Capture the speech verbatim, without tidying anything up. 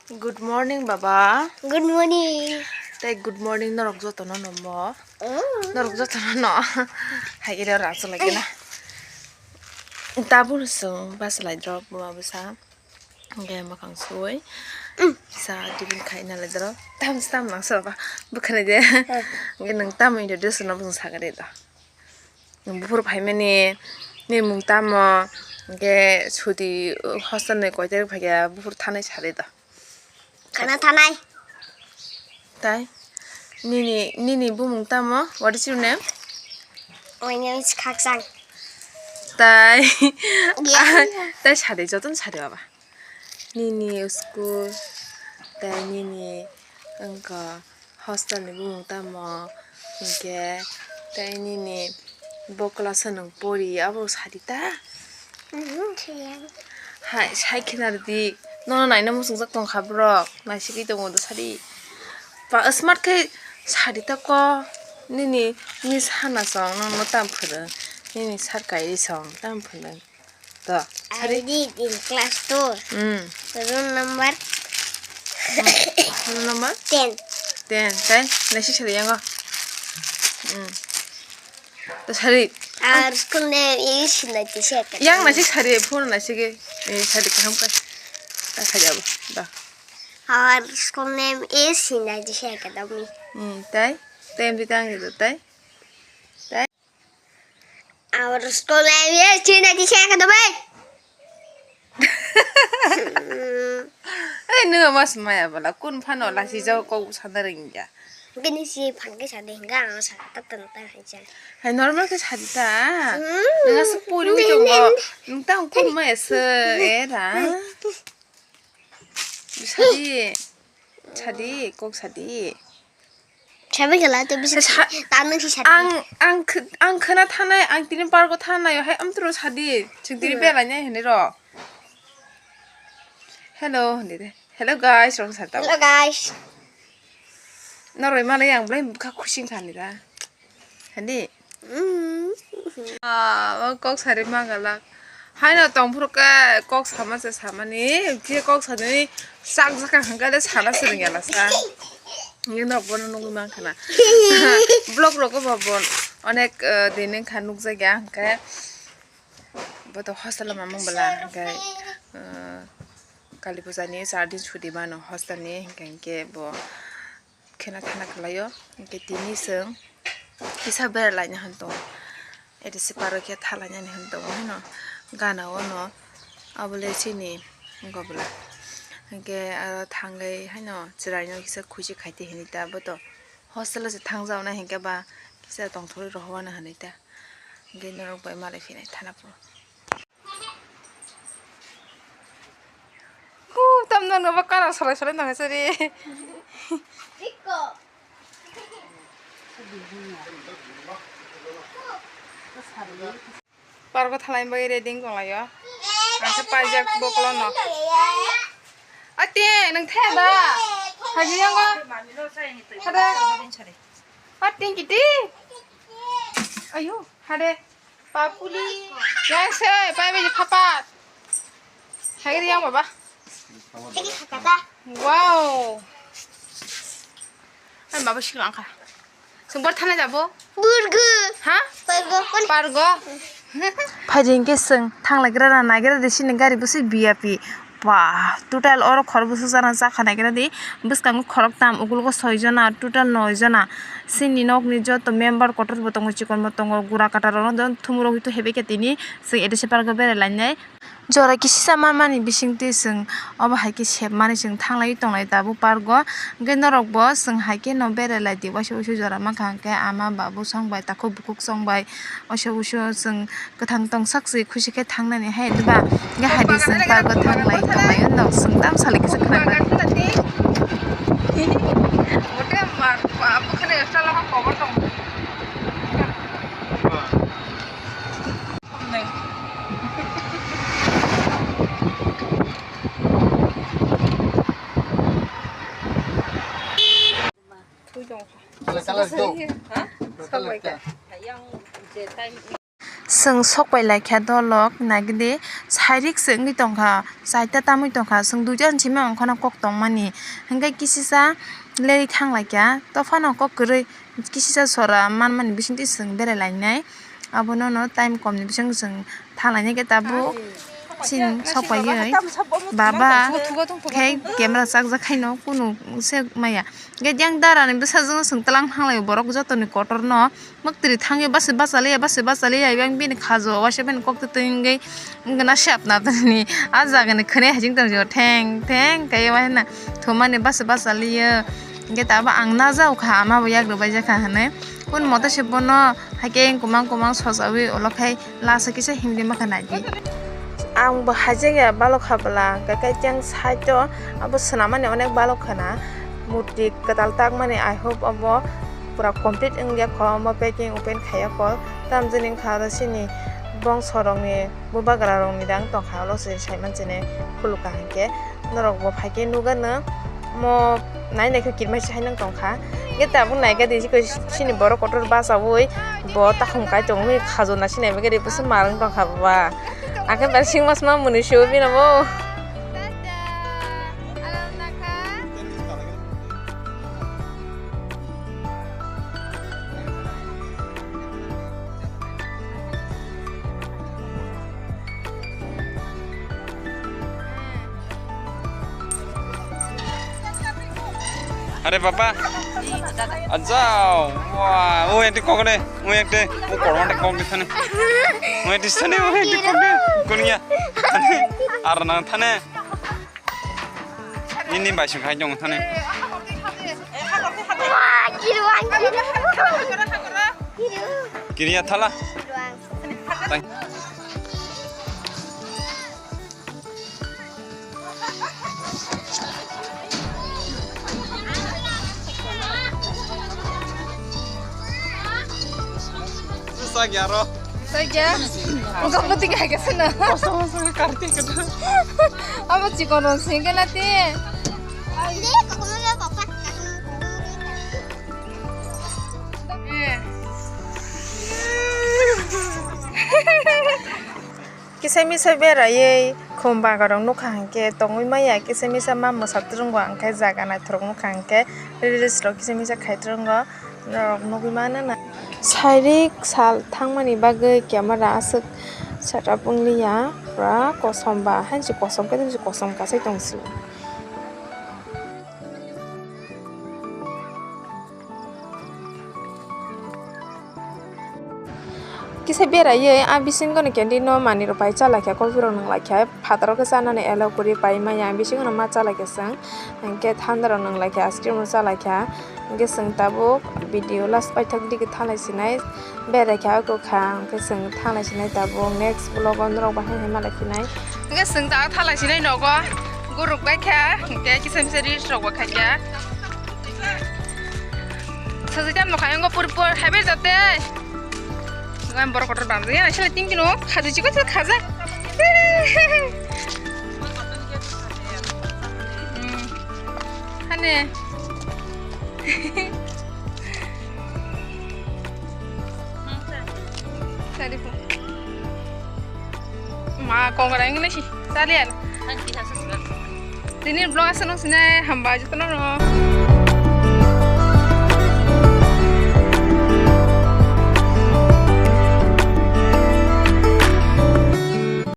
Good morning, baba. Good morning. Tei good morning norok jotono no mo. Mm. Norok jotono no. Hai ere ora chwlai kena. Tabuk chwng bus lai drop buma bwsa. Hwnkhe mwkhang sui. Mm. Sa tiffin khai na lai drop. Tam tam nang sa ba. Bwkhani de. Mm. Hwnkhe nwng tam introduce no bwswng sakha de do. Nwng buphuru phaimani, nini mung tamo? Hwnkhe sudi hostel ni koi tarik phaikha buphuru thanai sadi do. Khana thanai. Tai nini, nini bumung tamo? What is your name? My name is Khakchang. Tai, yeah, tai sadi, jotono sadi baba. Nini school, tai nini wngkha hostel ni bumung tamo, hwnkhe tai nini bo class o nwng pori, abo sadi ta? Mhm, siya. Hai, sai khena rwdi, nono naina muchungjak tongkha borok, naisigwi tongo do sadi. Ba smart khe sadi ta ko, nini miss Hana song nono tam phwrwng, nini sir Kairi song tam phwrwng. To, I sari. Read in class two. Hmm. Roll number. Roll number? Ten. Ten, ten. Naisik sari yango. Hmm. To sari. Our school name is Sinati Academy. Yang naisik sari, phone naisik e. Eh, sari kaham ka. Ta sari abo. Da. Our school name is Sinati Academy. Hmm, tai? Tai ambi kang itu, tai? Tai? Our school name is Trinity Academy. Ei, nung mas maya bala, kun phano lasi jao kok sana ringya. Gini si phan ke sade hinga ang sa ta tan ta hai cha. Hai normal ke sadi ta. Hmm. Nung asuk puri wi tongo. Nung ta ang kun maya se era. Sadi, sadi, kok sadi. Sabai kala te bisa. Sa-, tanung si sadi. Ang, ang kh-, ang khana thanai, ang tini pargo thanai, hai amtro sadi. Chwng tini hmm. Belai nai hini ro. Hello, hini de. Hello guys, rong sadi. Hello guys. Noroi malai ang belai bwkha khusi wngkha ni da. Hadi? Mm. Ah, o kok sari magalak. Haino tongphuru khe kok sama se samani, khe kok sari sak jaka hangkhe sana se ringya lasa. Ngi nok bono nugwi mankha na. Vlog rogo bo bon onek, eh, din wngkha nukjakya hangkhe. Bo to hostel o mamung bwla hingkhe, eh, Kali puja ni char din chuti mano hostel ni, hingkhe, hingkhe bo khena thana kwlaio. Hingkhe tini chwng kisa berai laina hwn tongo. A D C park o khe tha lainani hwn tongo hino gana o no. Abole chini wngkha bwla. Hingkhe aro thangwi haino chwraino kisa khuchi khaite hinwi ta bo to hostel o se thangjaknai hingkhe ba kisa tongthorwi rohorna hinwi ta. Hingke norok bai malai phinai thana phuru. Ku, tam no, no, ba kara solai solai nang sari. Pargo thalai bai ready wng tonglaio. Ang khe paijak bokolono. Ate, nang the ba? Haji yango. Hade. Ate, kiti. Ayo, hade. Papuli. Yang se, pai bai khapat. Hagri yang baba. Wow. Ai baba sing langkha. Sing bor thana jabo? Burgu. Ha? Pargo. Pargo. Phaidi hingke sing thanglaigra na naigra de sini gari busi biyapi. Ba, total oro khorokbwswk jana chakha naigra di, bwskango khoroktham, ukologo soi jona, total noi jona. Sini nokni joto member kotor bo tongo, chikon bo tongo, gura kata rok no thumui rok hito hebai khe tini chwng A D C park o berai lainai. Jora kisisa manmani bisingtwi chwng obo hai khe sepmani chwng thanglaiwi tonglai tabuk park o. Hwnkhe norok bo chwng hai khe no berai lai di, waisa waisa jora mankha hwnkhe ama babu chwng bai takhuk bukhuk chwng bai waisa waisa chwng. Kwthang tongsak se khusi khe thangnani hai diba? Hingke hai di chwng park o thanglai tonglai o, nok chwng tam salai kisa khwlai. Chwng sok pai lai kha dolok, nai di sairik se wngwi tong kha, chaita tamwi tong kha, chwng duita ni simi ongkhorno kok tong mani, hwnkhe kisisa leri thang lai kha, dophano kok kwrwi kisisa sora man mani bisingtwi chwng berai lai nai, abono no time kom ni bising chwng thanglai nai khe tabuk chini sok paiwi baba khe camera chakjak khaino kunu se maya. Hwnkhe yang dara ni bwsajwk no chwng twlang thang lai borok joto ni kotor no. Mwktwiri thangwi basa basa liya, basa basa liya, yang bini khajo waisa bini kok twtwi wngwi wngna sep na tongni. A jaga ni khwnwi haching tong theng theng kaiwi waisa na thumani basa basa liya. Hwnkhe tabuk ang najao kha, ama bo yak rwbai jakha hinwi. Kun moto se bono haikhe kumang kumang sojawi ulo khai lasa kisa himdi makha naidi. Ang bo haijakya balok kha bwla, hwnkhe kaichang side o abo swnamani onek balok khana murti kwtal takmani. I hope abo pura complete wngya kho, omo packing open khaiya kho. Tamjani wngkha oro chini bongso rokni bubagra rokni dang tongkha, olo se saiman chini khulukha hinkhe norok bo phaikhe nugano mo nai naikhe kirmai se haino tongkha. Hinkhe tabuk naikhe di chini borok kotor bachaui bo takhum kai tongwi khajona sinai bagwi bwswk marwng tongkha baba. Akhe bar singmas ma mwnwi sio bino bo. Are papa. Ajao. Wah, o ente kok de. O ente. O korma de kok de thane. O ente sane, o ente kok de. Kunya. Thane. Ar nang thane. Nini bai sing khai jong thane. Kiriya thala. Sakya ro. Sakya. Oka pati kaya sana. Oso oso karti kada. Abo chikon ro singke lati. Kisa misa beraiwi khum bagarok nukha hinkhe tongwi maya, kisa misa ma mwsa twrwngo, hinkhe jaga naithorok nukha hinkhe reels rok kisa misa khai twrwngo, norok nugwi mano na. Sairik sal thangmani bagwi camera aswk setup wngliya, pura kosom ba, hansi kosom khe, hansi kosom kasai tongsi. Kisa beraiwi a bisingo ni canteen no manwi rok pai cha lai kha, coffee rok nung lai kha, phataro khe chanani allow kwrwi pai maya, bisingo no ma cha lai kha chwng, hinkhe thanda rok nung lai kha, ice cream rok cha lai kha, hinkhe chwng tabuk video last paithak digi thalai sinai. Berai kha o kwkhwrang khe chwng thanglai sinai tabuk next vlog o norok bahai hai malai sinai. Hwnkhe chwng ta thanglai sinai nogo guruk bai kha hwnkhe kisa misa reels rok bo khai kha. Sajai tam no khai wngkha pur pur hai bai jate. Ngan borok kotor bam ya sila tingkino khaji chikon sila khaja. Hmm. Hane. Tadi po. Ma, kong rang ini sih. Salian. Tini vlog asa nung sini hamba aja tenang no.